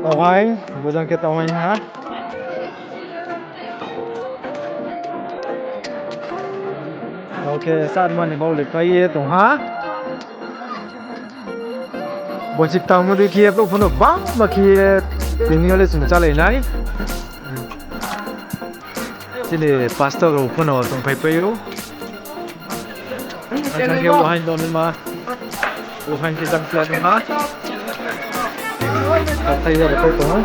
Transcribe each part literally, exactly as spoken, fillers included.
Tauhai, bojang khe tauhai ha. Oke, sat mani bau le pai ye tong ha. Bo chik tangmo dei khe ye, bo pho no bangma khe ye, tini yo le chung chálai nai. Chini pastor rao pho no tongphai pai ou. Ang khe uahaing dong ma. Uahaing khe jang khe dong ha. Kathai ya pai tong ha.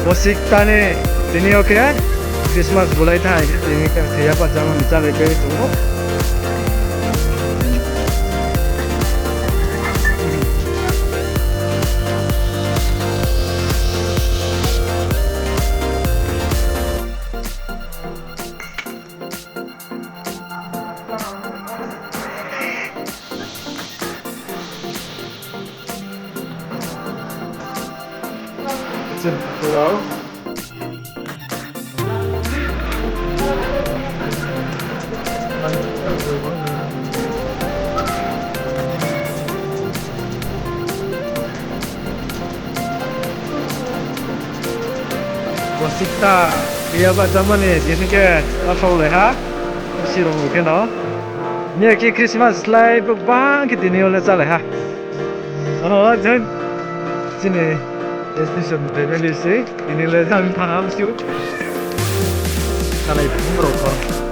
Bo sikta ni tini yo khe Christmas bulai thai, tini khe thaiya pa jama ni chálai pai tong ou. Bo sikta, thaiya pa jama ni tini khe, asaolai ha, sirung khe no. Ni khe Christmas slái bo bang khe tini yo le chálai ha. O, jang chini S D C family se, tini le jang thanng ha msiu. Chálai phung rao pho.